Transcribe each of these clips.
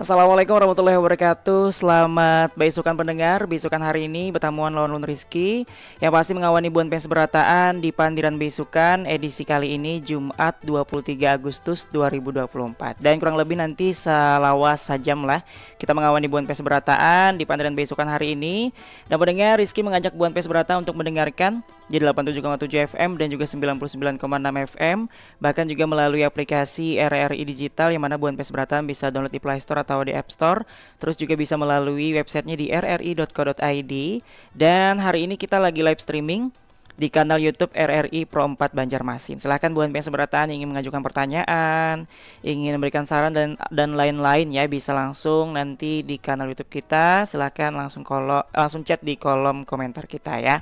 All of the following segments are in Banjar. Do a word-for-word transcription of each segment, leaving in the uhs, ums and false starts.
Assalamualaikum warahmatullahi wabarakatuh. Selamat baisukan pendengar. Baisukan hari ini betamuan lawan ulun Rizky yang pasti mengawani buan pes berataan di Pandiran Baisukan edisi kali ini, Jumat dua puluh tiga Agustus dua ribu dua puluh empat. Dan kurang lebih nanti salawas sajam lah kita mengawani buan pes berataan di Pandiran Baisukan hari ini. Dan pendengar, Rizky mengajak buan pes berataan untuk mendengarkan di delapan tujuh koma tujuh F M dan juga sembilan puluh sembilan koma enam F M, bahkan juga melalui aplikasi R R I Digital yang mana buan pes berataan bisa download di Play Store atau di App Store. Terus juga bisa melalui websitenya di R R I dot co dot I D. Dan hari ini kita lagi live streaming di kanal YouTube R R I Pro empat Banjarmasin. Silahkan buan pes berataan yang ingin mengajukan pertanyaan, ingin memberikan saran dan dan lain-lain ya, bisa langsung nanti di kanal YouTube kita. Silahkan langsung kolo, langsung chat di kolom komentar kita ya,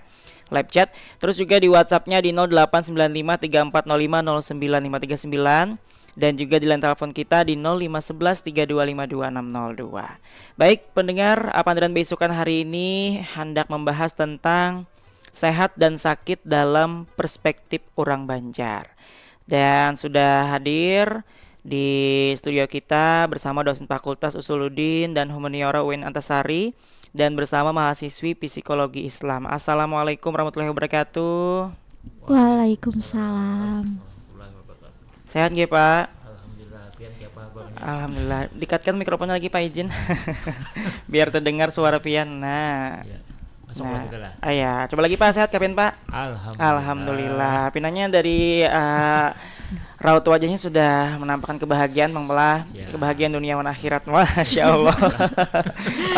live chat. Terus juga di WhatsApp-nya di nol delapan sembilan lima tiga empat nol lima nol sembilan lima tiga sembilan, dan juga di line telepon kita di nol lima sebelas tiga dua lima dua enam nol dua. Baik, pendengar, Pandiran Baisukan hari ini hendak membahas tentang sehat dan sakit dalam perspektif orang Banjar. Dan sudah hadir di studio kita bersama dosen Fakultas Usuluddin dan Humaniora U I N Antasari dan bersama mahasiswi Psikologi Islam. Assalamualaikum warahmatullahi wabarakatuh. Waalaikumsalam. Sehat nggih, Pak? Alhamdulillah, pian siapa kabarnya? Alhamdulillah. Dekatkan mikrofonnya lagi, Pak, izin. Biar terdengar suara pian. Nah. Ya. Masuk lah sudah lah. Ah, ya, coba lagi, Pak, sehat kapan, Pak? Alhamdulillah. Alhamdulillah. Pinanya dari eh, raut wajahnya sudah menampakkan kebahagiaan, Bang Pelah. Ya. Kebahagiaan dunia dan akhirat. Masya Allah.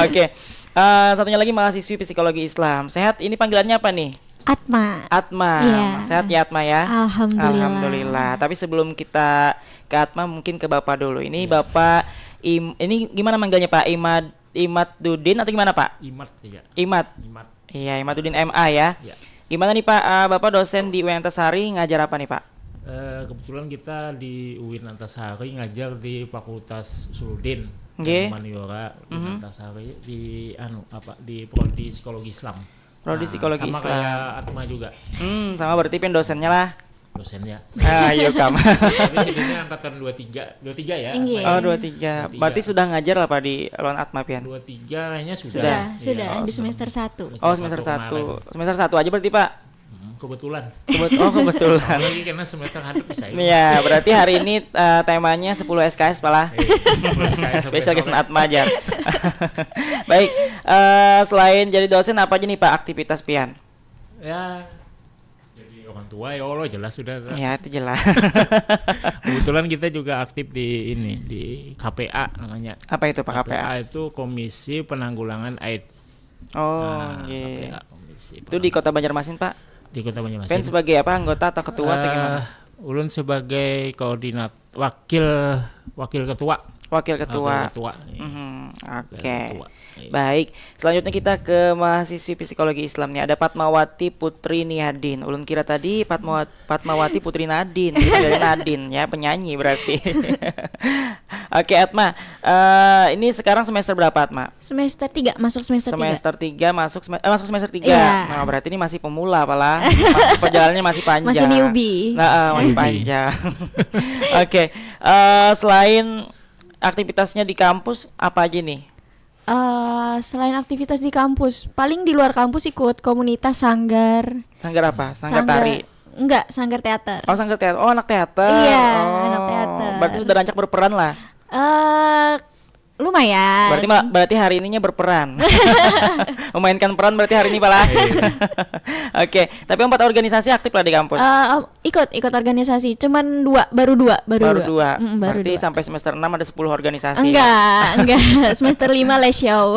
Oke. Eh, satunya lagi mahasiswi psikologi Islam. Sehat, ini panggilannya apa nih? Atma. Atma. Iya. Sehat ya, Atma ya? Alhamdulillah. Alhamdulillah. Tapi sebelum kita ke Atma, mungkin ke Bapak dulu. Ini Bapak Im, ini gimana manggilnya, Pak? Imad Imadudin atau gimana, Pak? Imat ya. Imat. Imat. Iya, Imadudin M A ya. Ya. Gimana nih, Pak? Eh, Bapak dosen di U I N Antasari, ngajar apa nih, Pak? Eh, kebetulan kita di U I N Antasari ngajar di Fakultas Usuluddin Nggih. dan Humaniora U I N Mhm. Antasari di anu apa di prodi psikologi Islam. Prodi Nah, psikologi sama Islam. Kayak Atma juga Hmm, sama berarti pian dosennya lah. Dosennya. Ayo, Kam. Tapi sidinnya angkatan dua tiga, dua tiga ya. Inggih. Oh, dua tiga. Dua tiga. Berarti sudah ngajar apa di lawan Atma pian? Dua tiga kayaknya sudah. Sudah, Iya. sudah Oh, di semester satu. Oh, semester satu. Kemarin. Semester satu aja berarti, Pak? Hmm, kebetulan. Kebet- oh, kebetulan. Lagi karena semester hadap bisa ya. Iya, berarti hari ini eh, temanya sepuluh S K S, Pak lah. Eh, Spesial guest Atma aja. Baik, eh, selain jadi dosen, apa aja nih, Pak, aktivitas pian? Ya, jadi orang tua ya Allah, jelas sudah. Ya, itu jelas. Kebetulan kita juga aktif di ini, di K P A namanya. Apa itu, Pak, K P A? Itu Komisi Penanggulangan AIDS. Oh, Nah, nggih. K P A, Komisi Itu di Kota Banjarmasin, Pak? Di Kota Banjarmasin. Pian sebagai apa, anggota atau ketua atau gimana? Eh, ulun sebagai koordinat wakil wakil ketua. Wakil ketua. Wakil ketua. Iya. Mhm, Wakil Oke. ketua. Iya. Baik, selanjutnya kita ke mahasiswi psikologi Islam nih. Ada Fatmawati Putri Niadin. Ulun kira tadi Fatmawati, Fatmawati Putri Nadin. Jadi Nadin ya, penyanyi berarti. Oke, Atma. Eh, ini sekarang semester berapa, Atma? Semester tiga, masuk semester tiga. Semester tiga masuk sem- eh, masuk semester tiga. Iya. Nah, berarti ini masih pemula, apalah. Masih perjalanannya masih panjang. Masih newbie. Nah, eh, masih Newbie. panjang. Oke, eh, selain aktivitasnya di kampus, apa aja nih? Eh, selain aktivitas di kampus, paling di luar kampus ikut komunitas sanggar. Sanggar apa? Sanggar, tari. Enggak, sanggar teater. Oh, sanggar teater. Oh, anak teater. Iya, Oh, anak teater. Berarti sudah rancak berperan lah. Eh, lumayan. Berarti ma- berarti hari ininya berperan. Memainkan peran berarti hari ini, Pak lah. Oke, tapi empat organisasi aktif lah di kampus. Eh, om- ikut ikut organisasi, cuman dua, baru dua, baru, Baru dua. Mm, baru Berarti dua. Sampai semester enam ada sepuluh organisasi. Enggak, enggak. Semester lima lesho. Oh,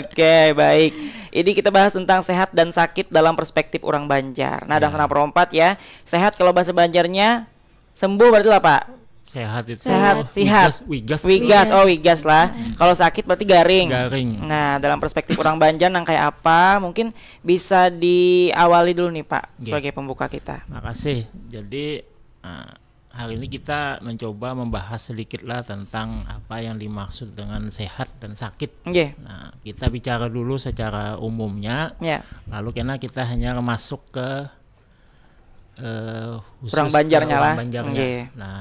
oke, baik. Ini kita bahas tentang sehat dan sakit dalam perspektif orang Banjar. Nah, ada Ya. sana perompat ya. Sehat kalau bahasa Banjarnya sembuh berarti lah, Pak. Sehat itu. Sehat, Wigas, sihat. Wigas. Wigas, oh, wigas lah. Kalau sakit berarti garing. Garing. Nah, dalam perspektif orang Banjar nang kayak apa? Mungkin bisa diawali dulu nih, Pak, Oke. sebagai pembuka kita. Makasih. Jadi eh, hari ini kita mencoba membahas sedikit lah tentang apa yang dimaksud dengan sehat dan sakit. Nggih. Nah, kita bicara dulu secara umumnya, Ya. lalu kena kita hanya masuk ke eh, khusus Orang ke Banjarnya orang lah. Banjarnya. Nggih. Nah,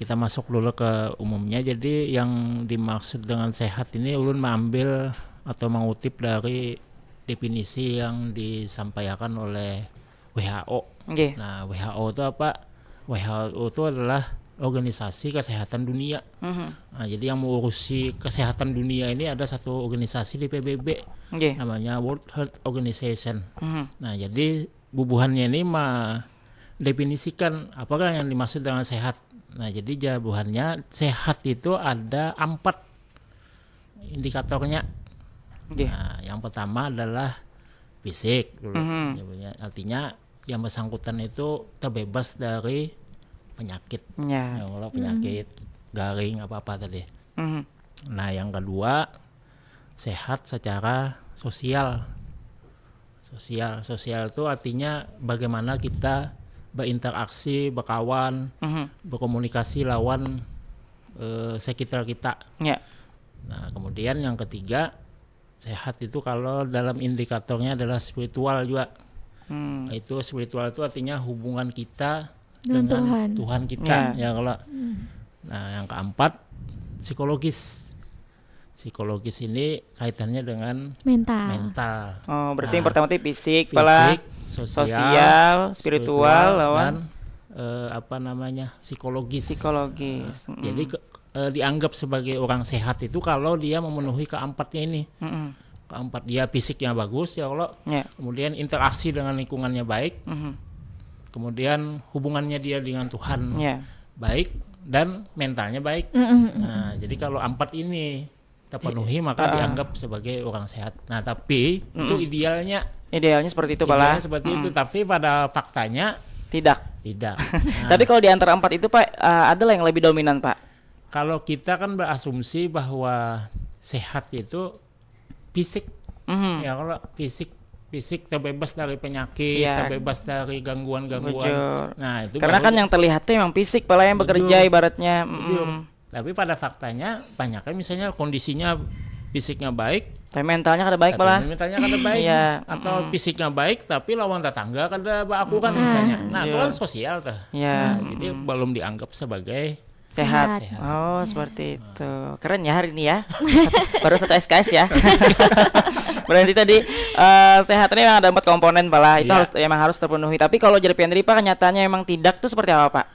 Kita masuk dulu ke umumnya. Jadi yang dimaksud dengan sehat ini ulun mengambil atau mengutip dari definisi yang disampaikan oleh W H O. Nggih. Nah, W H O itu apa? W H O itu adalah organisasi kesehatan dunia. Mhm. Nah, jadi yang mengurusi kesehatan dunia ini ada satu organisasi di P B B, Nggih. namanya World Health Organization. Mhm. Nah, jadi bubuhannya ini mendefinisikan apakah yang dimaksud dengan sehat. Nah, jadi jawabannya sehat itu ada empat indikatornya. Nggih. Nah, yang pertama adalah fisik dulu. Mhm. Dia punya, artinya yang bersangkutan itu terbebas dari penyakit. Ya. Ya, kalau penyakit garing apa-apa tadi. Mhm. Nah, yang kedua, sehat secara sosial. Sosial, sosial itu artinya bagaimana kita berinteraksi, berkawan, Mhm. berkomunikasi lawan eh, sekitar kita. Ya. Nah, kemudian yang ketiga, sehat itu kalau dalam indikatornya adalah spiritual juga. Hmm. Itu spiritual itu artinya hubungan kita Dengan dengan Tuhan. Tuhan kita, Ya. ya kalau. Nah, yang keempat, psikologis. Psikologis ini kaitannya dengan Mental. mental. Oh, berarti yang Nah, pertama tadi fisik, pala, fisik, sosial, sosial, spiritual, lawan dan eh, apa namanya, psikologis. Psikologis. Nah, jadi ke- eh, dianggap sebagai orang sehat itu kalau dia memenuhi keempatnya ini. Mm-mm. Keempat, dia fisiknya bagus, ya kalau Ya. kemudian interaksi dengan lingkungannya baik, Mhm. kemudian hubungannya dia dengan Tuhan Ya. baik, dan mentalnya baik. Mm-mm. Nah, jadi kalau empat ini terpenuhi, maka Ah. dianggap sebagai orang sehat. Nah, tapi itu Mm-mm. idealnya. Idealnya seperti itu, pala. Idealnya seperti itu, Mm-mm. tapi pada faktanya Tidak. tidak. Nah, Tapi kalau di antara empat itu, Pak, eh, ada lah yang lebih dominan, Pak. Kalau kita kan berasumsi bahwa sehat itu fisik. Mhm. Ya, kalau fisik, fisik terbebas dari penyakit, Iya. Terbebas dari gangguan-gangguan. Bujur. Nah, itu Karena baru- kan yang terlihat tuh emang fisik, pala yang bekerja Bujur. Ibaratnya. Bujur. Mm-mm. Tapi pada faktanya, banyaknya misalnya kondisinya fisiknya baik, Tapi mentalnya kada baik, tapi pala. mentalnya kada baik, Iya, atau mm-mm. Fisiknya baik tapi lawan tetangga kada baaku kan, Mm-mm. misalnya. Nah, itu Iya. Kan sosial tuh. Iya, Nah, jadi mm-mm. Belum dianggap sebagai Sehat. Sehat. Oh, Iya. Seperti itu. Keren ya hari ini ya. Baru satu S K S ya. Berarti tadi eh, sehat ini memang ada empat komponen, pala. Itu Iya. harus emang harus terpenuhi. Tapi kalau jadi P N D, Pak, kenyataannya emang tidak tuh seperti apa, Pak?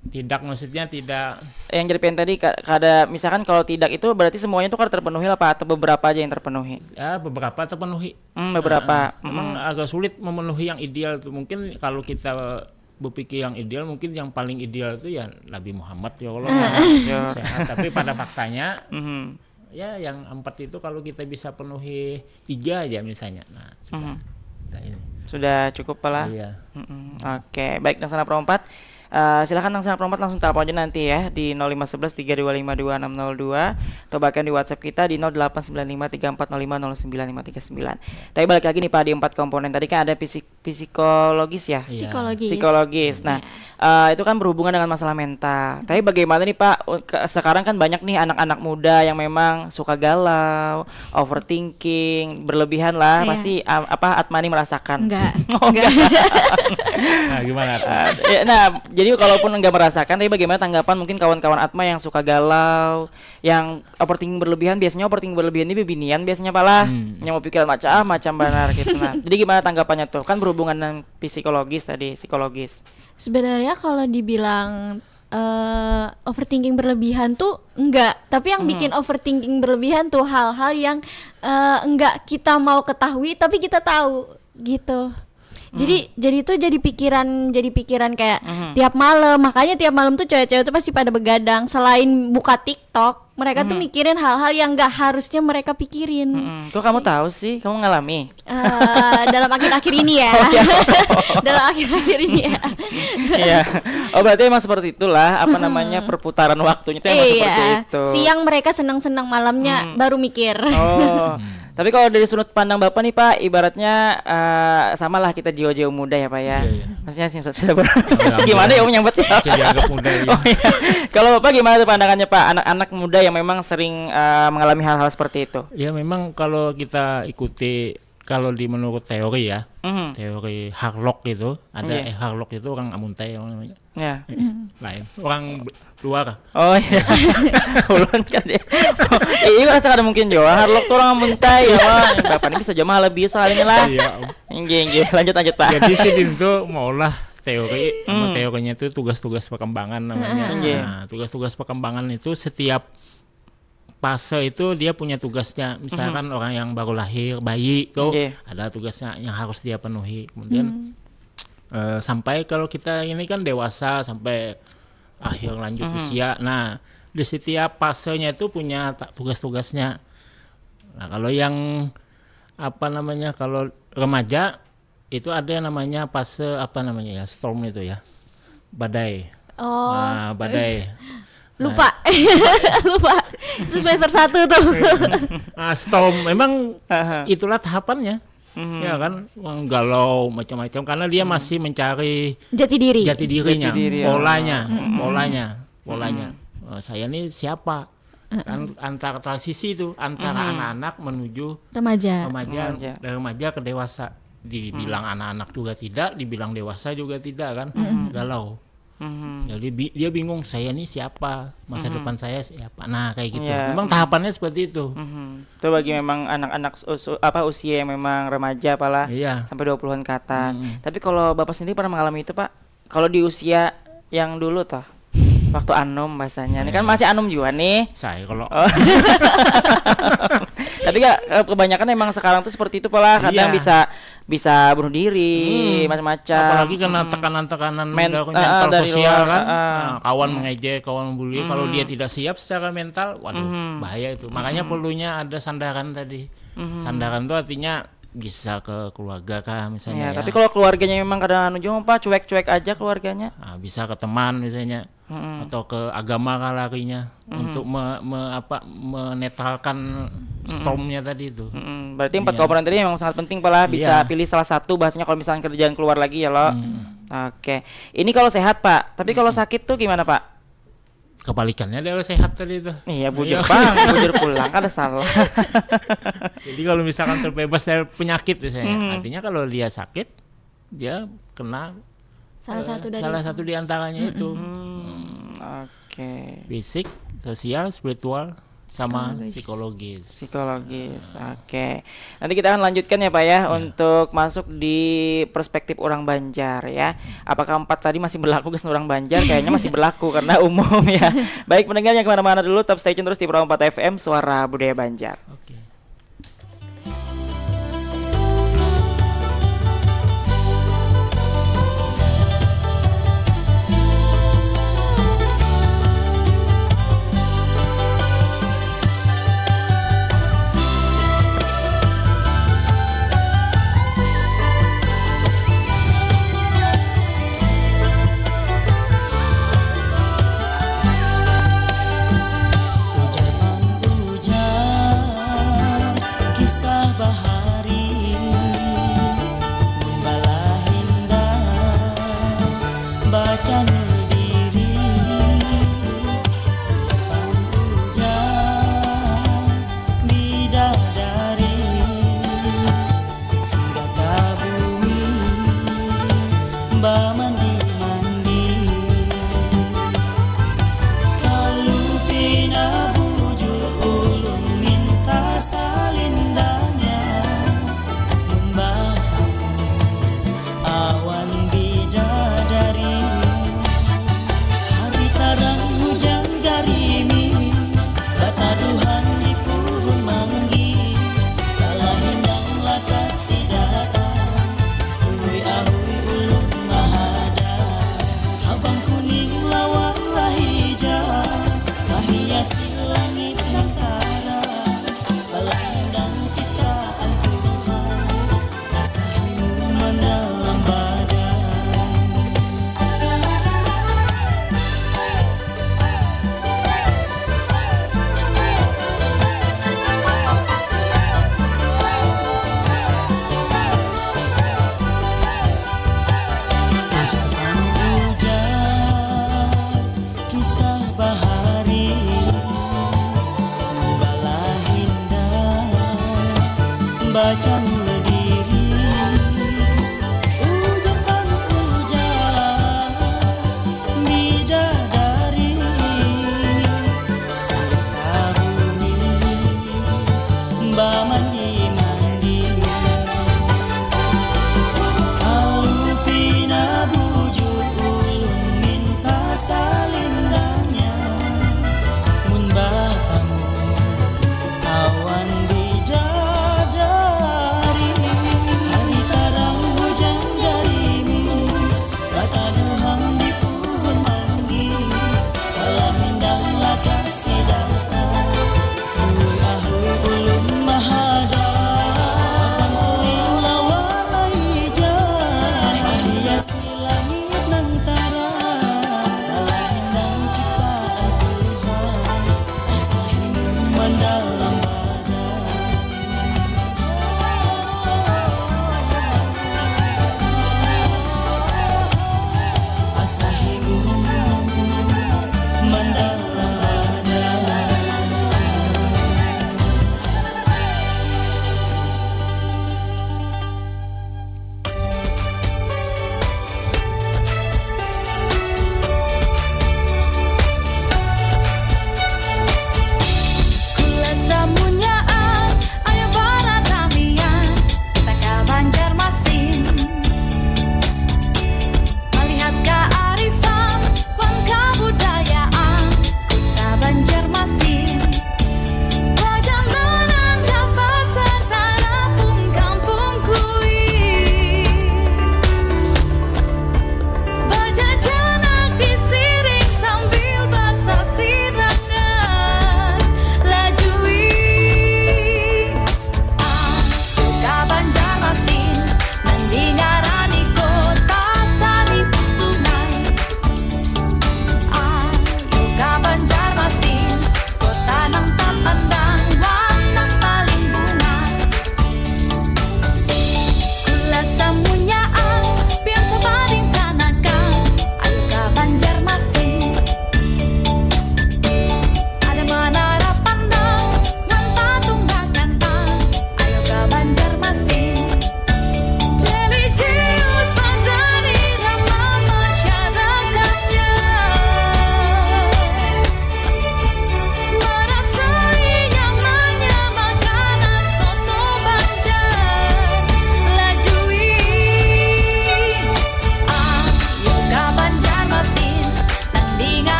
Tidak, maksudnya tidak. Yang jadi P N D tadi ka- kada, misalkan kalau tidak itu berarti semuanya tuh kada terpenuhi lah, Pak, atau beberapa aja yang terpenuhi? Ya, beberapa terpenuhi. Hmm, beberapa. Nah, memang Mm-mm. Agak sulit memenuhi yang ideal tuh. Mungkin kalau kita berpikir yang ideal, mungkin yang paling ideal itu ya Nabi Muhammad, ya Allah, Ya. Sehat. Tapi pada faktanya, Mhm. Ya, yang empat itu kalau kita bisa penuhi tiga aja misalnya. Nah, sudah. Mhm. Nah, ini. Sudah cukup, pala? Iya. Mm-mm. Oke, baik, Dangsana Pro empat. Eh, silakan Dangsana Pro empat langsung telepon aja nanti ya di nol lima sebelas tiga dua lima dua enam nol dua atau bahkan di WhatsApp kita di nol delapan sembilan lima tiga empat nol lima nol sembilan lima tiga sembilan. Tapi balik lagi nih, Pak, di empat komponen tadi kan ada fisik psikologis ya? Iya. Psikologis. Psikologis. Nah, eh, itu kan berhubungan dengan masalah mental. Tapi bagaimana nih, Pak? U- ke- Sekarang kan banyak nih anak-anak muda yang memang suka galau, overthinking, berlebihan lah. Iya. Pasti am- apa Atmani merasakan? Enggak. Oh, enggak. Nah, gimana tuh? Ah, ya, nah, jadi kalaupun enggak merasakan, tapi bagaimana tanggapan mungkin kawan-kawan Atma yang suka galau, yang overthinking berlebihan? Biasanya overthinking berlebihan ini bibinian biasanya, pala, Hmm. yang mau pikiran macam-macam banar gitu. Nah, jadi gimana tanggapannya tuh? Kan berhubungan dengan psikologis tadi, psikologis. Sebenarnya kalau dibilang eh, overthinking berlebihan tuh enggak, tapi yang Hmm. bikin overthinking berlebihan tuh hal-hal yang eh, enggak kita mau ketahui tapi kita tahu gitu. Jadi jadi itu jadi pikiran, jadi pikiran kayak Mhm. tiap malam. Makanya tiap malam tuh cewek-cewek tuh pasti pada begadang. Selain buka TikTok, mereka tuh Mhm. mikirin hal-hal yang enggak harusnya mereka pikirin. Mm-mm. Kok kamu tahu sih? Kamu ngalami? Eh, dalam akhir-akhir ini ya. Oh, iya. Dalam akhir-akhir ini ya. Iya. Oh, berarti emang seperti itulah, apa namanya, perputaran waktunya tuh emang seperti Iya. itu. Siang mereka senang-senang, malamnya Hmm. baru mikir. Oh. Tapi kalau dari sudut pandang Bapak nih, Pak, ibaratnya eh, samalah kita jiwa-jiwa muda ya, Pak, ya. Iya, iya. Maksudnya sih sudah ber- Iya, Gimana muda. Ya, Om, nyambut ya? Masih dianggap muda, ya. Oh, iya. Kalau Bapak gimana tuh pandangannya, Pak, anak-anak muda yang memang sering eh, mengalami hal-hal seperti itu? Ya, memang kalau kita ikuti kalau di menurut teori ya, Mhm. teori Harlock itu ada Iya. eh Harlock itu orang Amuntai yang namanya. Ya. Lain, orang b- luar. Oh iya. Ulun kan ya. Iya, rasa kada mungkin jua. Harlock tuh orang Amuntai ya, Bang. Bapak ini bisa jua malah bius soalnya lah. Iya. Inggih, inggih. Lanjut, lanjut, Pak. Jadi si Din tuh maulah teori, nama Hmm. teorinya itu tugas-tugas perkembangan namanya. Iya. Nah, tugas-tugas perkembangan itu setiap fase itu dia punya tugasnya. Misalkan orang yang baru lahir, bayi itu Iya. ada tugasnya yang harus dia penuhi. Kemudian eh, sampai kalau kita ini kan dewasa sampai akhir lanjut usia. Nah, di setiap fasenya itu punya ta- tugas-tugasnya. Nah, kalau yang apa namanya kalau remaja itu ada yang namanya fase apa namanya ya storm itu ya badai. Oh, Nah, badai. Lupa. Lupa. Itu semester satu tuh. Ah, storm memang Aha. itulah tahapannya. Mhm. Ya kan, orang galau macam-macam karena dia masih mencari Jati diri. jati dirinya, Jati diri, polanya, polanya, polanya. Eh, saya ini siapa? Kan antara transisi itu antara anak-anak menuju Remaja. remaja, Remaja. Dari remaja ke dewasa. Dibilang anak-anak juga tidak, dibilang dewasa juga tidak kan, galau. Mhm. Jadi bi- dia bingung saya ini siapa, masa depan saya siapa. Nah kayak gitu. Iya. Memang tahapannya seperti itu. Mhm. Itu bagi memang anak-anak us- apa usia yang memang remaja apalah Iya. sampai dua puluhan ke atas. Mhm. Tapi kalau Bapak sendiri pernah mengalami itu, Pak? Kalau di usia yang dulu toh, waktu anum bahasanya. Ini kan masih anum juga nih. Saya kalau Oh. Tapi gak, eh, kebanyakan emang sekarang tuh seperti itu pola, kadang Iya. bisa bisa bunuh diri, Hmm. macam-macam. Apalagi kena tekanan-tekanan Men- mental, ah, ah, dari sosial luar, kan. ah, ah. Nah, kawan mengejek, kawan bully. Kalau dia tidak siap secara mental, waduh, Mhm. bahaya itu. Makanya perlunya ada sandaran tadi. Mhm. Sandaran tuh artinya bisa ke keluarga kah misalnya Ya, ya. Tapi kalau keluarganya memang kadang anu juga, Pak, cuek-cuek aja keluarganya. Nah, bisa ke teman misalnya Mm-mm. atau ke agama kah larinya untuk me, me- apa menetralkan stormnya tadi itu. Mm-mm. Berarti empat Iya. komponen tadi memang sangat penting, pola bisa Iya. pilih salah satu, bahasanya kalau misalnya kerjaan keluar lagi ya lo. Hmm. Oke. Ini kalau sehat, Pak. Tapi kalau sakit tuh gimana, Pak? Kebalikannya dari sehat tadi itu. Iya, bujur Iya. Bang, bujur pulang, kada salah. Jadi kalau misalkan terbebas dari penyakit misalnya, Hmm. artinya kalau dia sakit, dia kena Salah eh, satu dari salah satu di antaranya itu. Hmm, oke. Fisik, sosial, spiritual, sama Psikologis. Psikologis. Psikologis. Oke. Nanti kita akan lanjutkan ya, Pak, ya, untuk masuk di perspektif orang Banjar ya. Apakah empat tadi masih berlaku ke orang Banjar? Kayaknya masih berlaku karena umum ya. Baik, pendengar, yang kemana-mana dulu, tetap stay tune terus di Pro empat F M, Suara Budaya Banjar. Oke. Ujar pang ujar kisah bahari, mun balahinda bacanul diri. Ujar pang ujar bidadari, singgah ka bumi bamandi-mandi. Kalu pina bujur ulun minta salindanya, mun batamu awan bidadari. Hari tarang hujan garimis, bataduhan di puhun manggis, balahindang lakasi datang, uhui ahui ulun mahadang. Habang kuning lawan hijau mahiasi langit nang tarang, balahindang ciptaan Tuhan, asa himu mandalam badan. Ujar pang ujar kisah bahari, mun balahinda bacanul di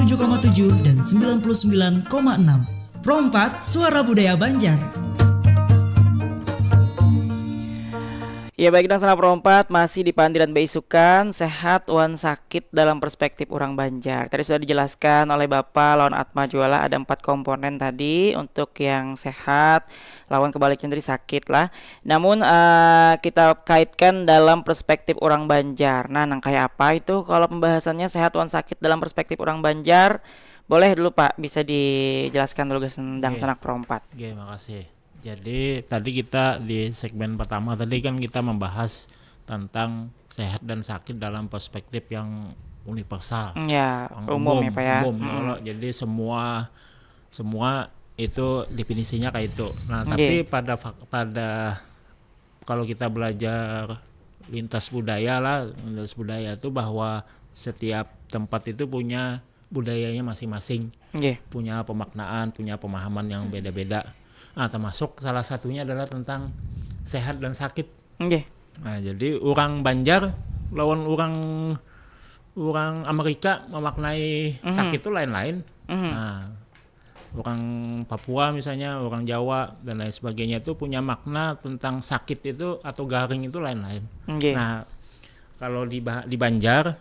tujuh koma tujuh dan sembilan puluh sembilan koma enam. Pro empat, Suara Budaya Banjar. Ya baik, Dang Sanak Pro empat masih di pandiran baisukan, sehat wan sakit dalam perspektif urang Banjar. Tadi sudah dijelaskan oleh Bapak lawan Atma jua lah, ada empat komponen tadi untuk yang sehat, lawan kebaliknya tadi sakit lah. Namun eh, kita kaitkan dalam perspektif urang Banjar. Nah, nang kayak apa itu kalau pembahasannya sehat wan sakit dalam perspektif urang Banjar? Boleh dulu Pak, bisa dijelaskan dulu gasan Dang Sanak Pro empat. Oke, makasih. Jadi tadi kita di segmen pertama tadi kan kita membahas tentang sehat dan sakit dalam perspektif yang universal. Ya, Yang umum, ya Pak ya. Umum, ya Mm-mm. Allah. Jadi semua semua itu definisinya kayak itu. Nah, Nggih. tapi pada fak- pada kalau kita belajar lintas budaya lah, lintas budaya itu bahwa setiap tempat itu punya budayanya masing-masing, Nggih. punya pemaknaan, punya pemahaman yang beda-beda. Nah, termasuk salah satunya adalah tentang sehat dan sakit. Nggih. Nah, jadi orang Banjar lawan orang orang Amerika memaknai Mhm. sakit itu lain-lain. Mhm. Nah, orang Papua misalnya, orang Jawa dan lain sebagainya itu punya makna tentang sakit itu atau garing itu lain-lain. Nggih. Nah, kalau di Ba- di Banjar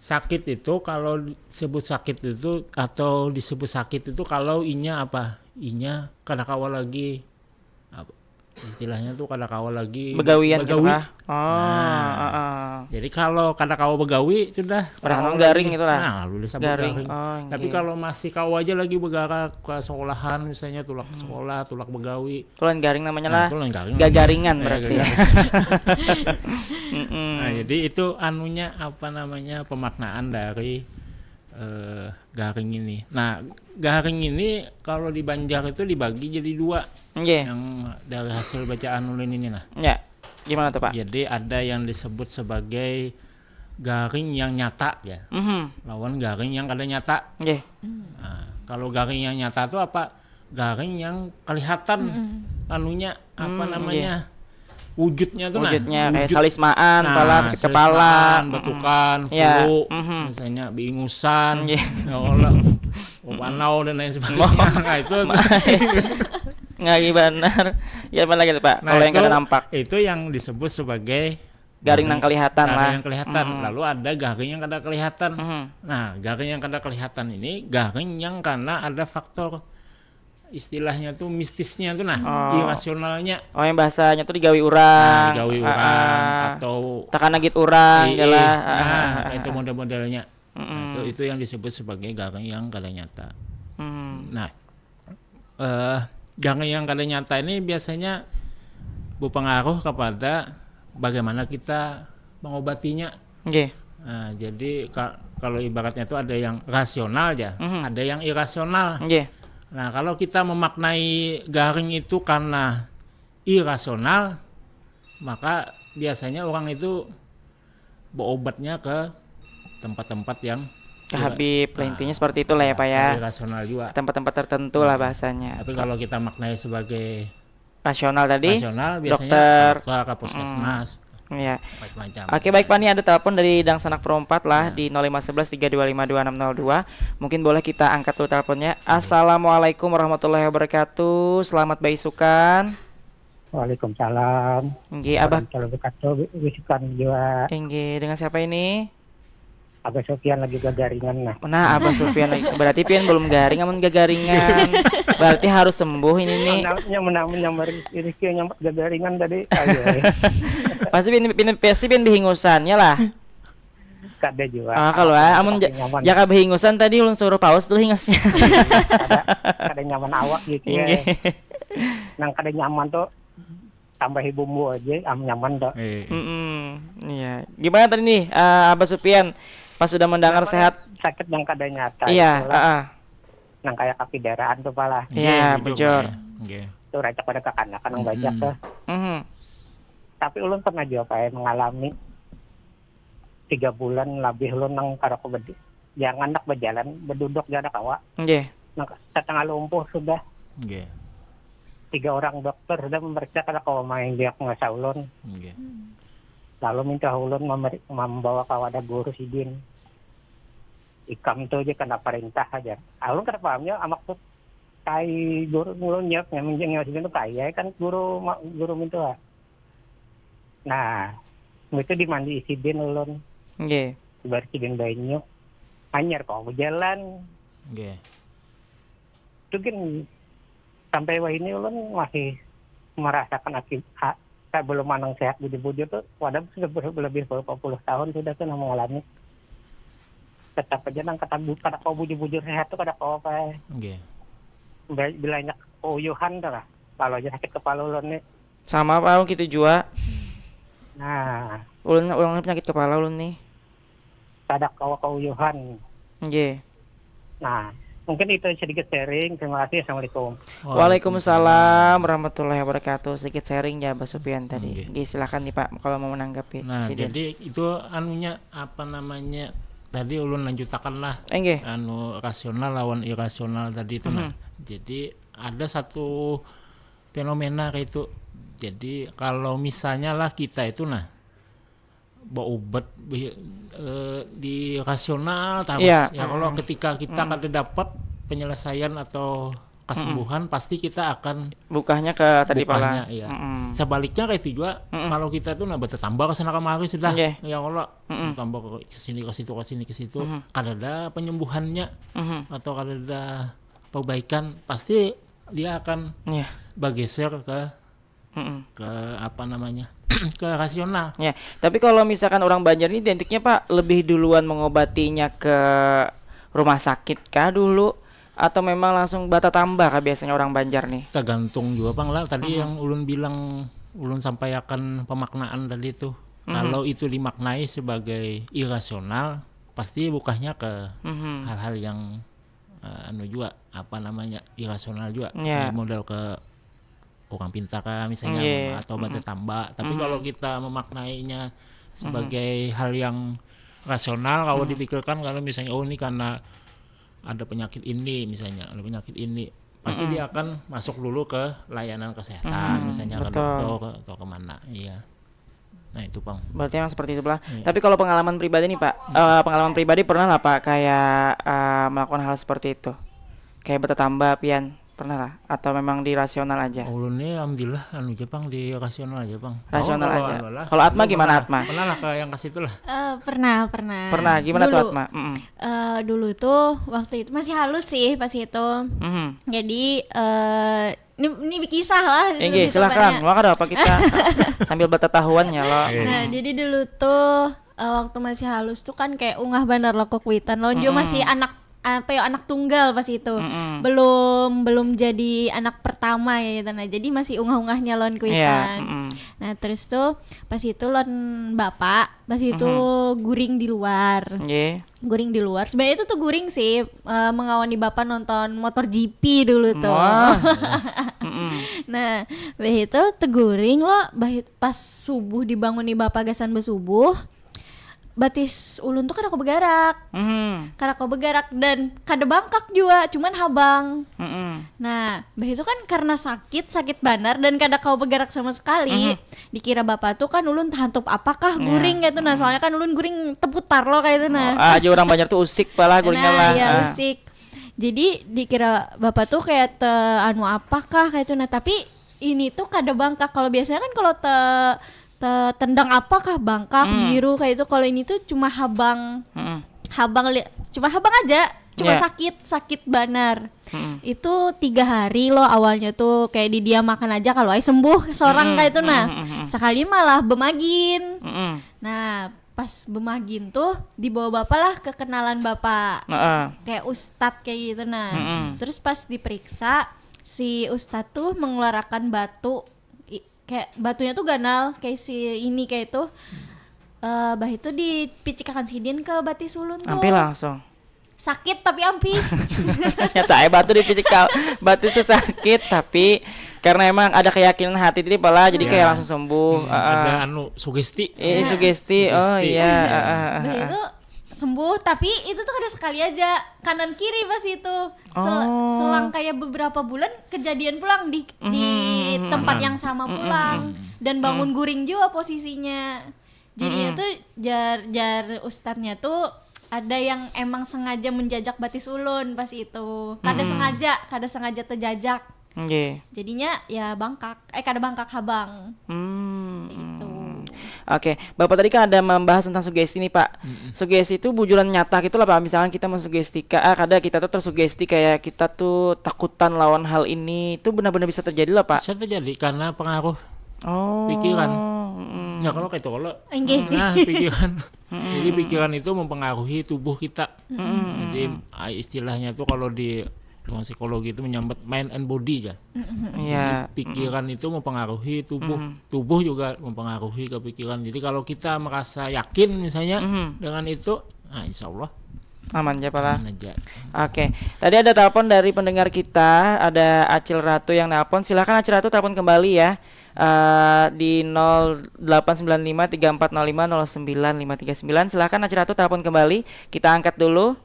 sakit itu kalau disebut sakit itu atau disebut sakit itu kalau inya apa? Inya kada kawa lagi apa, istilahnya tuh kada kawa lagi Begawian gitu begawi. Kah? Oh, Nah. Heeh. Jadi kalau kada kawa begawi sudah Padahal kada kawa garing lagi. Gitu lah. Nah, lalu disebut Garing. garing. Oh, Tapi nggih. Kalau masih kawa aja lagi begarak ke sekolahan misalnya tulak ke sekolah, tulak begawi. Kalau garing namanya Nah, lah itu lain garing. Gagaringan Eh, berarti. gagaringan. Mm-mm. Nah, jadi itu anunya apa namanya pemaknaan dari eh, garing ini. Nah, garing ini kalau di Banjar itu dibagi jadi dua Nggih. yang dari hasil bacaan ulin ini nah. Ya. Gimana tuh, Pak? Jadi ada yang disebut sebagai garing yang nyata ya, Mhm. lawan garing yang kada nyata. Nggih. Nah, kalau garing yang nyata itu apa? Garing yang kelihatan anunya apa Hmm, namanya? Wujudnya tuh Wujudnya nah, kayak wujud. salismaan, Nah, pala sakit kepala. salismaan, Mm-mm. betukan, Ya, flu, mhm. Misalnya biingusan, Nggih. ya Allah, panau dan lain sebagainya. Nah, itu Ngai banar. Ya apa lagi tuh, Pak? Nah, Kalau yang itu, kada nampak. Itu yang disebut sebagai Garing nang kelihatan garing lah. Yang kelihatan. Mhm. Lalu ada garing yang kada kelihatan. Mhm. Nah, garing yang kada kelihatan ini garing yang karena ada faktor istilahnya tuh mistisnya tuh nah, Oh. Irasionalnya. Oh, yang bahasanya tuh digawi urang. Nah, digawi Ah, urang ah. Atau Takana git urang, Ih, jelah. nah, Ah, ah, ah, itu ah. Model-modelnya. Mm-mm. Nah, itu itu yang disebut sebagai garing yang kada nyata. Hmm. Nah, eh garing yang kada nyata ini biasanya berpengaruh kepada bagaimana kita mengobatinya. Nggih. Nah, jadi ka- kalau ibaratnya itu ada yang rasional ya, Mhm. ada yang irasional. Nggih. Nah, kalau kita memaknai garing itu karena irasional, maka biasanya orang itu berobatnya ke tempat-tempat yang Ke Habib, lah, Ah, intinya seperti itulah ya, Pak ya. Irasional juga. Ke tempat-tempat tertentu lah bahasanya. Tapi kalau kita maknai sebagai Rasional tadi, rasional biasanya dokter. dokter ke puskesmas, Iya. macam-macam. Oke, baik, Pak, ini ada telepon dari Dangsanak Pro empat lah, Ya. di nol lima sebelas tiga dua lima dua enam nol dua. Mungkin boleh kita angkat dulu teleponnya. Assalamualaikum warahmatullahi wabarakatuh. Selamat baisukan. Waalaikumsalam. Nggih, Abah. Warahmatullahi wabarakatuh. Bisukan jua. Nggih, dengan siapa ini? Abah Sofian lagi gagaringan nah. Nah, Abah Sofian lagi. Berarti pian belum garing amun gagaringan. Berarti harus sembuh ini nih. Namanya menang menyambar Rizky nyambat gagaringan tadi. Ayo. Pasti pian, pian, pasti pian behingusannya lah. Kada jua. Ah, kalau ah, amun ja- Nyaman. Jaka behingusan tadi ulun suruh paus dulu hingusnya. Kada, kada nyaman awak gitu ya. Nggih. Nang kada nyaman tuh tambahi bumbu aja, am nyaman tuh. Eh, Mm-mm. Iya. Gimana tadi nih, eh, Abah Supian? Pas sudah mendengar Namanya sehat. Sakit yang kada nyata. Iya, Itulah. Heeh. Nang kayak kapidaraan tuh pala. Iya, nggih, bujur. Pak, ya. Nggih. Itu rancak pada kakanak nang Mm-mm. banyak tuh. Mhm. Tapi ulun pernah juga Pak ya mengalami tiga bulan lebih ulun nang kada ku bedi. Jangan nak berjalan, beduduk jangan kawa. Nggih. Nang setengah lumpuh sudah. Nggih. Tiga orang dokter sudah memeriksa kada kawa main diagnosa ulun. Nggih. Lalu minta ulun memeri- membawa ke wadah guru sidin. Ikam tu aja kena perintah aja. Ulun kada pahamnya maksud kai guru ulun nya, yang menjengel sidin tu kai ai kan guru ma- guru mintuha. Nah, itu dimandi sidin ulun, Nggih. dibarisi sidin banyu. Hanyar kawa bajalan. Nggih. Itu gin sampai wahini ulun masih merasakan aki ha, sebelum manang sehat bujur-bujur tu, wadah sudah ber- lebih berapa puluh tahun sudah tu nang mengalami. Tetap aja nang kata bu- kada kawa bujur-bujur sehat tu kada kawa apa. Nggih. Bila- Bilanya keuyuhan tu lah. Kalau aja sakit kepala ulun ni. Sama Pak, gitu jua. Nah, Ulun ulun penyakit kepala ulun nih. kada kawa keuyuhan. Nggih. Nah, mungkin itu sedikit sharing. Terima kasih. Assalamualaikum. Waalaikumsalam warahmatullahi wabarakatuh. Sedikit sharing ya Pak Supian tadi. Nggih. Nggih, silakan nih Pak kalau mau menanggapi. Nah, Sidin. Jadi itu anunya apa namanya tadi ulun lanjutakan lah Eh, nggih. Anu rasional lawan irasional tadi itu nah. Jadi ada satu fenomena kayak itu. Jadi kalau misalnya lah kita itu nah baubat bi- eh, di rasional terus Iya. Ya kalau ketika kita kada dapat penyelesaian atau kesembuhan pasti kita akan Bukahnya ke tadi bukahnya pala. Iya. Mm-mm. Sebaliknya kayak itu juga kalau kita tuh nah bertambah ke sana kemari sudah Nggih. Ya Allah Mm-mm. tambah ke sini ke situ ke sini ke situ kada ada penyembuhannya Mhm. atau kada ada perbaikan pasti dia akan Iya. bergeser ke Mm-mm. ke apa namanya ke rasional. Ya, tapi kalau misalkan orang Banjar ini identiknya Pak lebih duluan mengobatinya ke rumah sakit kah dulu atau memang langsung batatamba kah biasanya orang Banjar nih? Tergantung juga pang lah tadi yang ulun bilang ulun sampaikan pemaknaan tadi tuh kalau itu dimaknai sebagai irasional pasti bukahnya ke Mhm. hal-hal yang eh, anu juga apa namanya irasional juga Ya. Kayak modal ke orang pintar kah misalnya Iya. atau batatamba tapi kalau kita memaknainya sebagai hal yang rasional kalau dipikirkan kalau misalnya oh ini karena ada penyakit ini misalnya ada penyakit ini pasti dia akan masuk dulu ke layanan kesehatan misalnya ke betul. Dokter atau kemana iya nah itu pang Berarti emang seperti itu lah. Tapi kalau pengalaman pribadi nih Pak, eh, pengalaman pribadi pernah lah Pak kayak eh, melakukan hal seperti itu, kayak bertatamba pian pernah lah, atau memang di rasional aja? Ulun ni alhamdulillah anu aja pang di rasional aja pang. Rasional Tahu aja. Kalau anu lah. Kalau Atma Lu gimana, pernah? Atma? Pernah lah ke yang ke situ lah. Eh, pernah, pernah. Pernah, gimana tuh Dulu, Atma? Mm-mm. eh, dulu tuh waktu itu masih halus sih pas itu. Mhm. Jadi eh ini ini kisah lah. Inggih, lebih silakan. tepatnya. Wah, kada apa kita sambil bertatahuan ya lo. Nah, jadi dulu tuh eh, waktu masih halus tuh kan kayak ungah banar lo ke kuitan lo. Juga masih anak apa ya anak tunggal pas itu. Mm-mm. Belum belum jadi anak pertama ya gitu. Nah, jadi masih ungah-ungahnya lawan Iya. kuitan. Mm-mm. Nah, terus tuh pas itu lawan bapak, pas itu guring di luar. Nggih. Guring di luar. Sebenarnya itu tuh guring sih eh, mengawani bapak nonton motor G P dulu tuh. Wah. Mm-mm. Nah, bah itu teguring lo, bah it- pas subuh dibanguni bapak gasan basubuh, batis ulun tuh kada kawa begarak. Mhm. Kada kawa begarak dan kada bangkak jua, cuman habang. Mm-mm. Nah, bah itu kan karena sakit, sakit banar dan kada kawa begarak sama sekali. Dikira bapak tuh kan ulun tahantup apakah guring kayak itu nah. Soalnya kan ulun guring teputar lo kayak itu nah. Ah, aja orang Banjar tuh usik pala guringnya Nah, lah. Iya, Ah. usik. Jadi dikira bapak tuh kayak te anu apakah kayak itu nah, tapi ini tuh kada bangkak. Kalau biasanya kan kalau te te tendang apakah bangkak biru kayak itu. Kalau ini tuh cuma habang Mm-mm. habang li- cuma habang aja, cuma Ya. sakit, sakit banar. Mm-mm. Itu tiga hari lo awalnya tuh kayak didiamakan aja kalau ai sembuh seorang kayak itu nah. Sekali malah bemagin. Mm-mm. Nah, pas bemagin tuh dibawa bapak lah ke kenalan bapak. Heeh. Kayak ustad kayak gitu nah. Mm-mm. Terus pas diperiksa si ustad tuh mengeluarkan batu I- kayak batunya tuh ganal kayak si ini kayak itu. Eh, bah itu dipicikakan sidin ke batis ulun tuh. Ampi langsung. Sakit tapi ampi. Nyata eh batu dipicik ka- batu tuh sakit tapi karena emang ada keyakinan hati tadi pala jadi kayak langsung sembuh. Hmm, Heeh. ada anu sugesti. Eh, sugesti. Oh Sugesti. Iya. Heeh, heeh, Bah heeh. itu sembuh tapi itu tuh kada sekali aja kanan kiri pas itu. Sel- Oh. Selang kayak beberapa bulan kejadian pulang di di tempat yang sama pulang dan bangun guring juga posisinya. Jadinya tuh jar jar ustadznya tuh ada yang emang sengaja menjajak batis ulun pas itu. Kada sengaja, kada sengaja terjajak. Nggih. Jadinya ya bangkak, eh, kada bangkak, habang. Hmm. Itu. Oke, Bapak tadi kan ada membahas tentang sugesti nih, Pak. Sugesti itu bujuran nyata gitu lah, Pak. Misalkan kita mensugesti ka, ah, kada, kita tuh tersugesti kayak kita tuh takutan lawan hal ini. Itu benar-benar bisa terjadi lah, Pak. Bisa terjadi karena pengaruh Oh. Pikiran. Mm-mm. Ya kalau kayak itu kalau Inggih. Nah, pikiran. Jadi pikiran itu mempengaruhi tubuh kita. Jadi ah, istilahnya tuh kalau di ruang psikologi itu menyambat mind and body ya. Iya. Pikiran itu mempengaruhi tubuh, tubuh juga mempengaruhi ke pikiran. Jadi kalau kita merasa yakin misalnya dengan itu, nah insya Allah Aman ya, Pak lah. aman aja. Oke, tadi ada telepon dari pendengar kita, ada Acil Ratu yang nelpon. Silahkan Acil Ratu telepon kembali ya. Eh, di nol delapan sembilan lima tiga empat nol lima nol sembilan lima tiga sembilan. Silahkan Acil Ratu telepon kembali. Kita angkat dulu.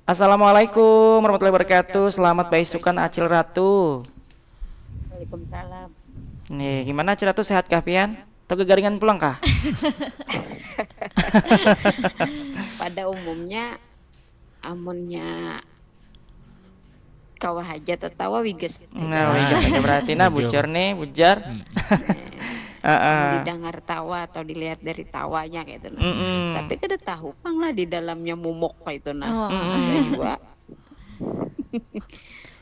Assalamualaikum warahmatullahi wabarakatuh. Selamat baisukan Acil Ratu. Waalaikumsalam. Nih, gimana Acil Ratu, sehat kah pian? Atau gegaringan pulang kah? Pada umumnya amunnya kawa haja tatawa wigas. Nah, wigas aja berarti nah, bujur nih, bujar. Heeh. Didengar tawa atau dilihat dari tawanya kayak itu nah. Mm-mm. Tapi kada tahu pang lah di dalamnya mumuk kayak itu nah. Oh. Ada juga.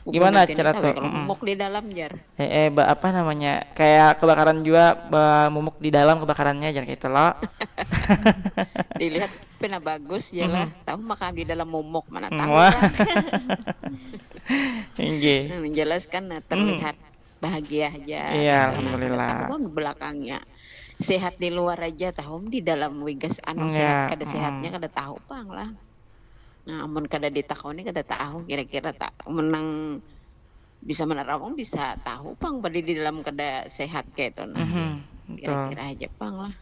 Gimana Bukan cara tahu tuh? kalau Mm-mm. mumuk di dalam jar. Eh, eh, ba- apa namanya? Kayak kebakaran juga, ba- mumuk di dalam kebakarannya, jangan kayak itu lo. Dilihat pina bagus ya lah. Tahu maka di dalam mumuk mana tahu Wah. lah. Inggih. Nah, menjelaskan nah, terlihat bahagia aja. Iya, Nah, alhamdulillah. Tahu di belakangnya sehat di luar aja tahu di dalam wigas anu Iya, sehat kada mm. Sehatnya kada tahu pang lah. Nah, amun kada ditakoni kada tahu kira-kira tak menang bisa menerawang bisa tahu pang pada di dalam kada sehat kayak itu nah. Mhm, betul. Kira-kira aja pang lah.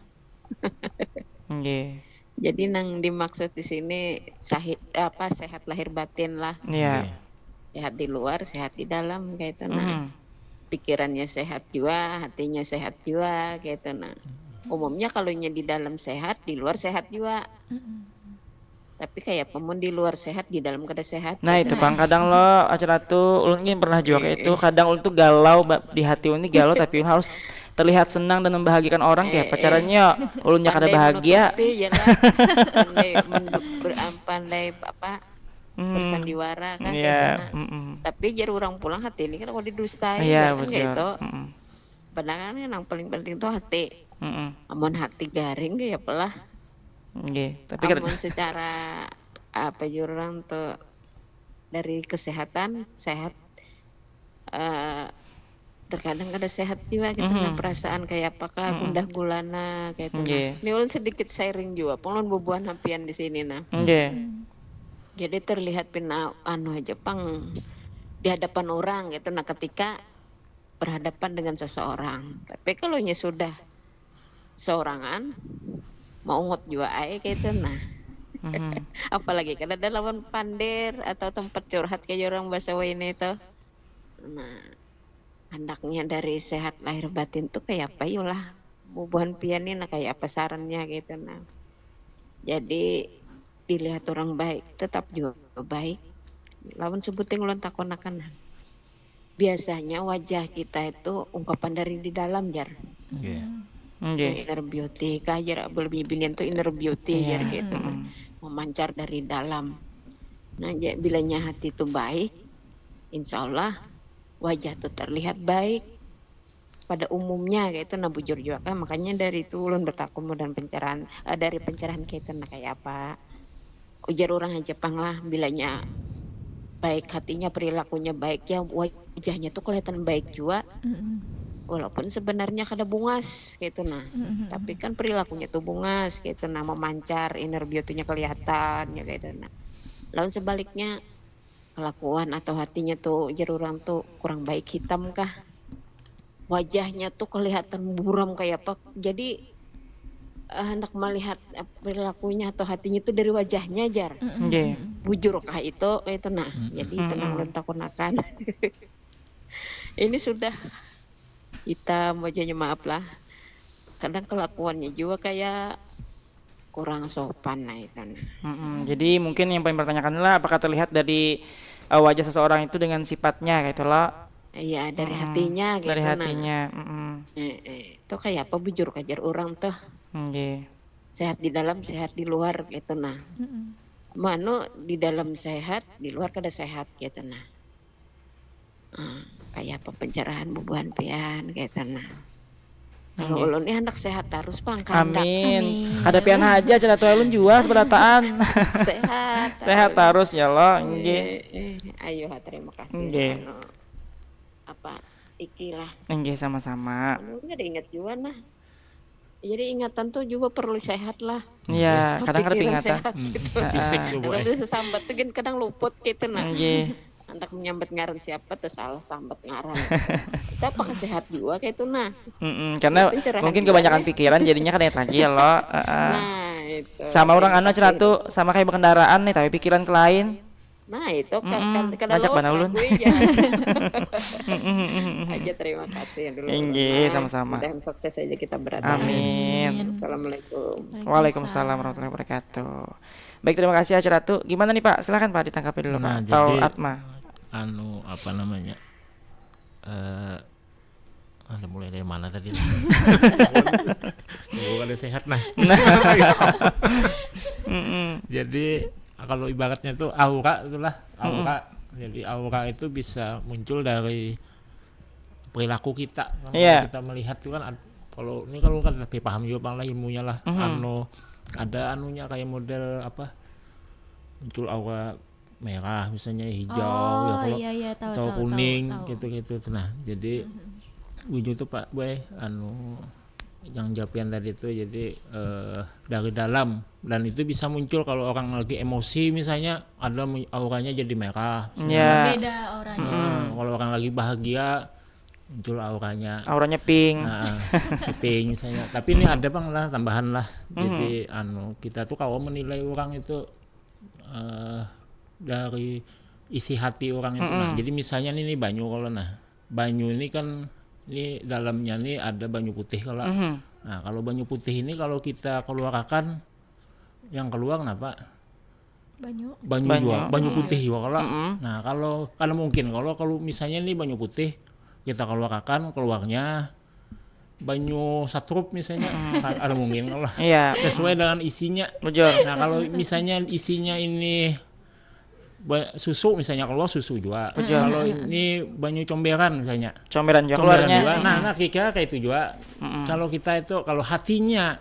Inggih. Jadi nang dimaksud di sini sahih apa sehat lahir batin lah. Iya. Sehat di luar, sehat di dalam kayak itu nah. Mhm. Pikirannya sehat juga, hatinya sehat juga kayak itu nah. Umumnya kalau nya di dalam sehat, di luar sehat juga. Tapi kayak apa mun di luar sehat, di dalam kada sehat. Nah, itu pang kadang lo acara tuh ulun gini pernah juga kayak itu. Kadang ulun tuh galau ba- di hati ulun nih galau, tapi ulun harus terlihat senang dan membahagiakan orang kayak apa caranya ulunnya kada Pandai bahagia. Menutupi, ya lah. Pandai mendu- ber- am- pandai apa Hmm. Bersandiwara kan Iya, kayak gitu, nah. Mm-mm. Tapi jar orang pulang hati ini kan kalau didustai Iya, kan kayak bujur. Itu. Mm-mm. Padahal kan yang paling penting tuh hati. Mm-mm. Amun hati garing kayak apalah. Nggih, tapi kada Amun secara apa jar orang tuh dari kesehatan sehat eh terkadang kada sehat juga gitu Mhm. nah perasaan kayak apakah gundah gulana kayak itu nah. Nggih. Ini ulun sedikit sharing juga, pang ulun bubuhan hampian di sini nah. Nggih. Jadi terlihat pina anu aja pang di hadapan orang gitu nah ketika berhadapan dengan seseorang. Tapi kalau nya sudah seorangan maungut jua ai kayak itu nah. Mhm. Apalagi kan ada lawan pander atau tempat curhat kayak orang bahasa wayne itu. Nah, handaknya dari sehat lahir batin tuh kayak apa yulah? Bubuhan pian nih nah kayak apa sarannya gitu nah. Jadi dilihat orang baik tetap juga baik. Lawan sebuting ulun takonakan nah. Biasanya wajah kita itu ungkapan dari di dalam jar. Nggih. Nggih. Inner beauty kah jar, binian tuh inner beauty jar Iya. Gitu nah. Memancar dari dalam. Nah, ja- bilanya hati itu baik, insya Allah wajah tuh terlihat baik pada umumnya kayak itu nah bujur juga kan makanya dari itu ulun bertakun dan pencerahan eh, dari pencerahan kayak itu nah kayak apa ujar orang aja pang lah bilanya baik hatinya perilakunya baik ya wajahnya tuh kelihatan baik juga Mm-mm. walaupun sebenarnya kada bungas gitu nah Mm-mm. tapi kan perilakunya tuh bungas gitu nah memancar inner beauty-nya kelihatan ya gitu nah lawan sebaliknya kelakuan atau hatinya tuh jar orang tuh kurang baik hitam kah wajahnya tuh kelihatan buram kayak apa jadi eh, hendak melihat eh, perilakunya atau hatinya tuh dari wajahnya jar Mm-mm. Nggih. bujur kah itu kayak itu nah jadi itu nang ulun takunakan ini sudah hitam wajahnya maaf lah kadang kelakuannya juga kayak kurang sopan lah itu nah. Mm-mm. Jadi mungkin yang paling pertanyakan adalah apakah terlihat dari uh, wajah seseorang itu dengan sifatnya gitu loh. Iya, dari hmm, hatinya gitu dari hatinya. Mm-mm. Eh, eh, itu kayak apa bujur kajar orang tuh. Okay. Sehat di dalam, sehat di luar gitu nah. Mm-mm. Manu di dalam sehat, di luar kada sehat gitu nah. Uh, kayak apa pencerahan bubuhan pian gitu nah. Kalau ulun nih anak sehat terus pang kandak. Amin. Kada pian aja cara tua ulun jua seberataan. Sehat. Sehat terus ya lo. Nggih. Eh, eh, ayo terima kasih. Nggih. Anu, apa ikilah. Nggih sama-sama. Ulun kada ingat juga nah. Jadi ingatan tuh juga perlu sehat lah. Iya, kadang kada Pikiran ingatan. Sehat gitu. Fisik tuh, Bu. Kadang Eh. Bisa sambat tuh kan kadang luput gitu nah. Nggih. Hendak menyambat ngaran siapa tuh salah sambat ngaran. Kita apakah sehat juga kayak itu nah. Mm-mm, karena Pencerahan mungkin juga kebanyakan nih. Pikiran jadinya kada ingat lagi ya lo. Heeh. Nah itu. Sama orang anu Terima kasih. Ceratu sama kayak berkendaraan nih tapi pikiran ke lain. Nah itu kan Mm-mm, kan kada ngajak lolos mana ulun. Lagu aja. Aja terima kasih dulu. Inggih, Nah, sama-sama. Mudahan sukses aja kita berada. Amin. Assalamualaikum. Waalaikumsalam warahmatullahi wabarakatuh. Baik, terima kasih Aceratu. Gimana nih Pak? Silahkan Pak ditangkapi dulu Nah, Pak. Atau jadi- Atma. Anu apa namanya? Eh ada mulai dari mana tadi? Bukan ada sehat nah. Mm-mm. Jadi kalau ibaratnya tuh aura itulah aura. Jadi aura itu bisa muncul dari perilaku kita. Kalau Iya. Kita melihat tuh kan ad- kalau ini kalau kan lebih paham juga bang lah ilmunya lah. Mhm. Anu ada anunya kayak model apa muncul aura merah misalnya hijau Oh, ya kalau iya, iya, tahu, atau tahu, kuning tahu, tahu. Gitu-gitu tuh. Nah jadi wujud tuh Pak Boy anu yang japian tadi tuh jadi eh, dari dalam dan itu bisa muncul kalau orang lagi emosi misalnya ada mu- auranya jadi merah. Ya. Beda auranya. Nah, kalau orang lagi bahagia muncul auranya. Auranya pink. Nah, pink misalnya. Tapi ini ada bang lah tambahan lah. Jadi anu kita tuh kalau menilai orang itu eh, dari isi hati orang itu. Nah, jadi misalnya nih, nih banyu kalau nah banyu ini kan ini dalamnya nih ada banyu putih kalau. Mhm. Nah kalau banyu putih ini kalau kita keluarkan yang keluar kenapa? Banyu. Banyu, Banyu. Juga, banyu putih juga kalau. Mm-mm. Nah kalau kalau mungkin kalau kalau misalnya nih banyu putih kita keluarkan keluarnya banyu satrup misalnya kan ada mungkin kalau Iya. Sesuai dengan isinya. Bujur. Nah kalau misalnya isinya ini ba- susu misalnya kalau susu juga. Bujur. Kalau ini banyu comberan misalnya. Comberan juga Comberan keluarnya. Juga. Nah, nah kira kayak itu juga. Mm-mm. Kalau kita itu kalau hatinya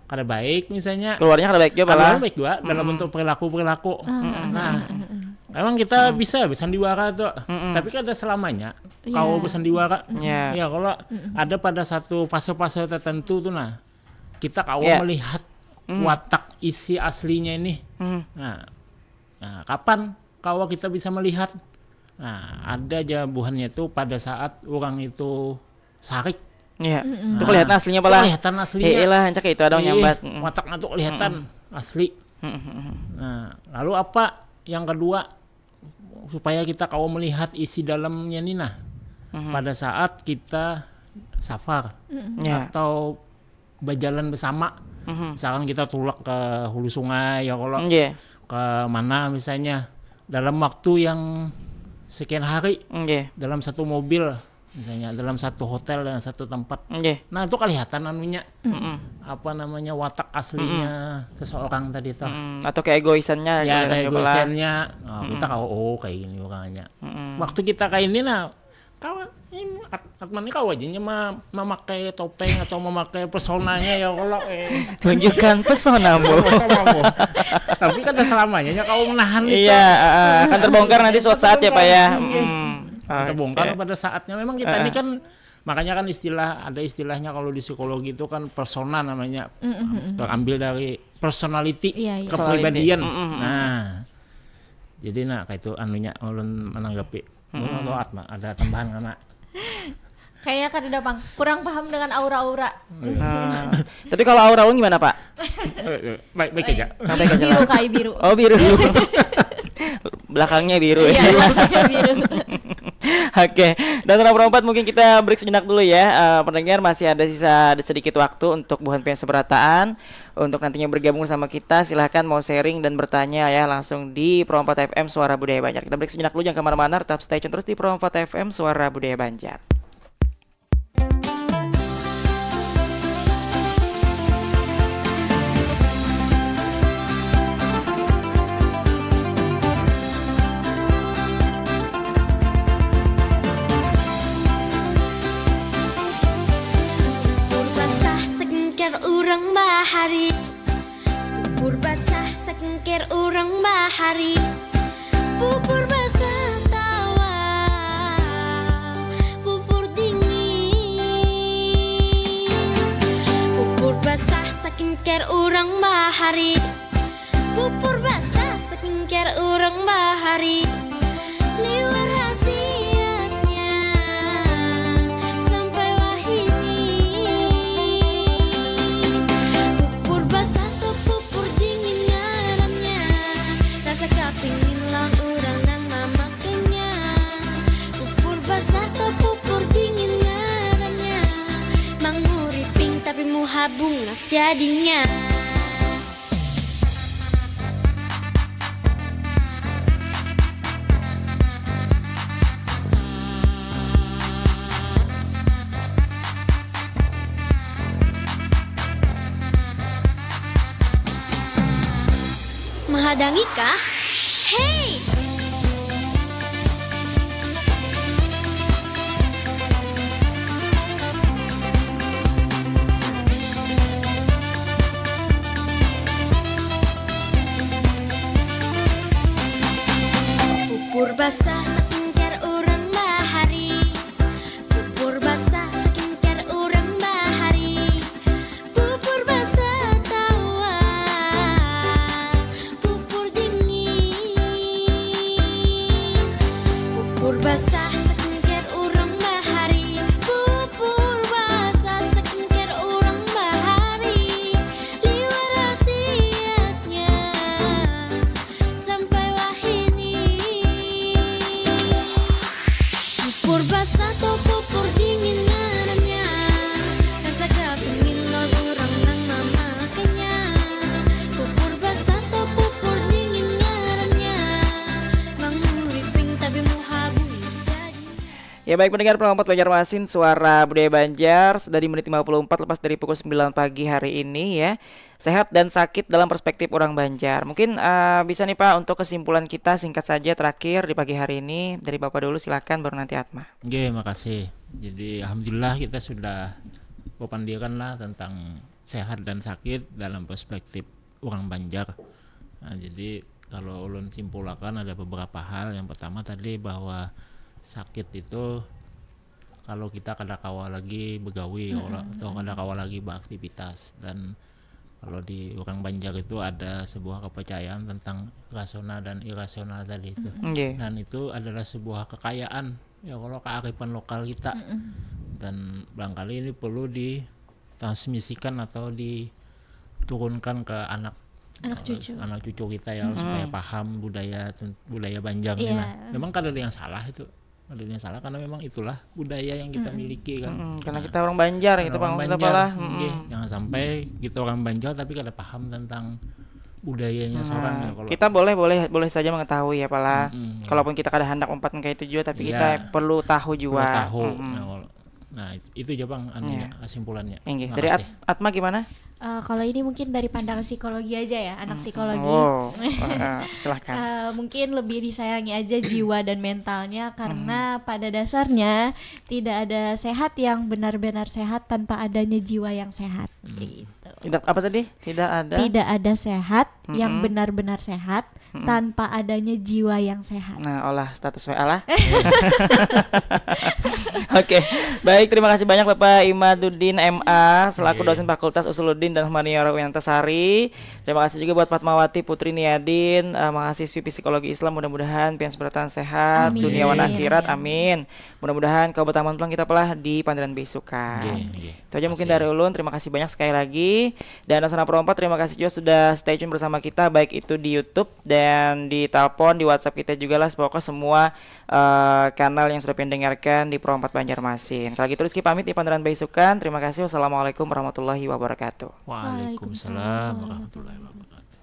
kada baik misalnya Keluarnya kada baik juga kalau malah. Baik juga dalam bentuk perilaku perilaku. Nah, emang kita bisa bersandiwara tuh, tapi kada selamanya Iya. Kau bersandiwara. Ya. Ya kalau ada pada satu fase-fase tertentu tuh nah kita kau Ya. Melihat watak isi aslinya ini. Hmm. Nah, nah kapan kau kita bisa melihat? Nah, ada aja buhannya tuh pada saat orang itu sarik. Iya. Itu kelihatan aslinya pala. Kelihatan aslinya. Eh, lah, ancak itu ada Ih, nyambat. Mm. Wataknya tuh kelihatan asli. Mm, mm, mm. Nah, lalu apa yang kedua supaya kita kau melihat isi dalamnya nih nah pada saat kita safar Ya. Atau berjalan bersama. Mhm. Misalkan kita tulak ke hulu sungai ya kalau Iya. Ke mana misalnya dalam waktu yang sekian hari Iya. Dalam satu mobil misalnya dalam satu hotel dan satu tempat. Iya. Nah, itu kelihatan anunya Mm-mm. apa namanya watak aslinya seseorang tadi tuh. Mm, atau keegoisannya Ya gitu, kayak kepala. Gosennya. Oh, kita kau oh kayak gini orangnya. Mm-mm. Waktu kita kayak ini nah kau ini at- Atman ini kau aja nya ma- memakai topeng atau memakai pesonanya ya kalau eh Tunjukkan pesonamu. Pesonamu. Tapi kan ada selamanya nya kau menahan itu. Iya, ah, ah. Kan terbongkar nanti suatu saat ya, Pak ya. Mm. Terbongkar Oke. Pada saatnya memang kita ini kan makanya kan istilah ada istilahnya kalau di psikologi itu kan persona namanya terambil dari personality Iya, iya. Kepribadian. Personality. Mm, mm, mm. Nah. Jadi nah kayak itu anunya ulun menanggapi. Ulun atau Atma ada tambahan karena Kayak kada ada pang kurang paham dengan aura-aura. Nah, tapi kalau aura ulun gimana, Pak? eh, eh, baik baik aja. Sampai ke Biru kai biru. Oh, biru. Belakangnya biru ya. Iya, biru. Oke, dan nomor empat mungkin kita break sejenak dulu ya. Eh, pendengar, masih ada sisa, ada sedikit waktu untuk buhan pian seberataan. Untuk nantinya bergabung sama kita, silahkan mau sharing dan bertanya ya langsung di Pro empat F M Suara Budaya Banjar. Kita break sejenak dulu, jangan kemana-mana, tetap stay tune terus di Pro empat F M Suara Budaya Banjar. Pupur basah sekengker urang bahari. Pupur basah sekengker urang bahari. Pupur basah tawa. Pupur dingin. Pupur basah sekengker urang bahari. Pupur basah sekengker urang bahari. Liwar hasiatnya sampai wahini. Pupur basah tu pupur dingin ngarannya. Rasa kapingin lawan urang nang mamakainya. Pupur basah tu pupur dingin ngarannya. Manguriping tapi muha bungas jadinya. Mahadangi kah? Hei! Pupur basah sekengker urang bahari. Pupur basah sekengker urang bahari. Pupur basah tawa. Pupur dingin. Pupur basah sekengker urang bahari. Pupur basah sekengker urang bahari. Liwar hasiatnya sampai wahini. Pupur basah tu pupur dingin ngarannya. Rasa kapingin lawan urang nang mamakainya. Pupur basah tu pupur dingin ngarannya. Manguriping tapi muha bungas jadinya. Ya, baik, pendengar Pro empat Banjarmasin, Suara Budaya Banjar, sudah di menit lima puluh empat lepas dari pukul sembilan pagi hari ini ya. Sehat dan sakit dalam perspektif orang Banjar. Mungkin, eh, bisa nih, Pak, untuk kesimpulan kita singkat saja terakhir di pagi hari ini. Dari Bapak dulu, silakan, baru nanti Atma. Oke, makasih. Jadi, alhamdulillah kita sudah bepandikan lah tentang sehat dan sakit dalam perspektif orang Banjar. Nah, jadi kalau ulun simpulakan ada beberapa hal. Yang pertama tadi bahwa sakit itu kalau kita kada kawa lagi begawi, mm-mm, atau kada kawa lagi beraktivitas. Dan kalau di orang Banjar itu ada sebuah kepercayaan tentang rasional dan irasional tadi itu. Mm-mm. Nggih. Dan itu adalah sebuah kekayaan, ya, kalau kearifan lokal kita. Mm-mm. Dan barangkali ini perlu ditransmisikan atau diturunkan ke anak, anak, eh, cucu, anak cucu kita ya, mm-mm, supaya paham budaya, budaya Banjar ini. Iya. Nah, memang kada ada yang salah itu. Ada yang salah karena memang itulah budaya yang kita, mm-mm, miliki kan. Mm-mm. Karena, nah, kita orang Banjar gitu, karena orang Banjar. Apalah. Mm-mm. Nggih, jangan sampai kita orang Banjar tapi kada paham tentang budayanya, nah, seorang ya, kalau kita boleh, boleh, boleh saja mengetahui ya, Pala. Mm-mm, iya. Kalaupun kita kada handak umpat kayak itu juga, tapi, iya, kita perlu tahu juga. Perlu tahu. Mm-mm. Nah, kalau, nah, itu, itu aja, Bang, anunya, iya, kesimpulannya. Inggih. Dari At-, makasih. Atma gimana? Eh, kalau ini mungkin dari pandangan psikologi aja ya, anak, mm-mm, psikologi. Oh, eh, silahkan. Eh, mungkin lebih disayangi aja jiwa dan mentalnya, karena, mm-mm, pada dasarnya tidak ada sehat yang benar-benar sehat tanpa adanya jiwa yang sehat. Hmm. Gitu. Tidak, apa tadi? Tidak ada? Tidak ada sehat yang, mm-mm, benar-benar sehat, mm-mm, tanpa adanya jiwa yang sehat. Nah, olah status W A lah. Oke, baik, terima kasih banyak Bapak Imaduddin M A selaku, oke, dosen Fakultas Usuluddin dan Humaniora U I Antasari. Terima kasih juga buat Fatmawati Putri Niadin, eh, mahasiswi Psikologi Islam. Mudah-mudahan pian seberataan sehat, amin, dunia wan akhirat. Amin. Amin. Mudah-mudahan kawa batamu pulang kita, Pala, di pandiran besukan. Nggih, nggih. Itu aja mungkin, makasih, dari ulun. Terima kasih banyak sekali lagi. Dan Rasana Pro empat, terima kasih juga sudah stay tune bersama kita, baik itu di YouTube dan di telepon, di WhatsApp kita juga lah, pokoknya semua eh, kanal yang sudah pengen dengarkan di Pro empat Banjarmasin. Kalau gitu Rizky pamit di Pandaran Baisukan. Terima kasih. Wassalamualaikum warahmatullahi wabarakatuh. Waalaikumsalam warahmatullahi wabarakatuh.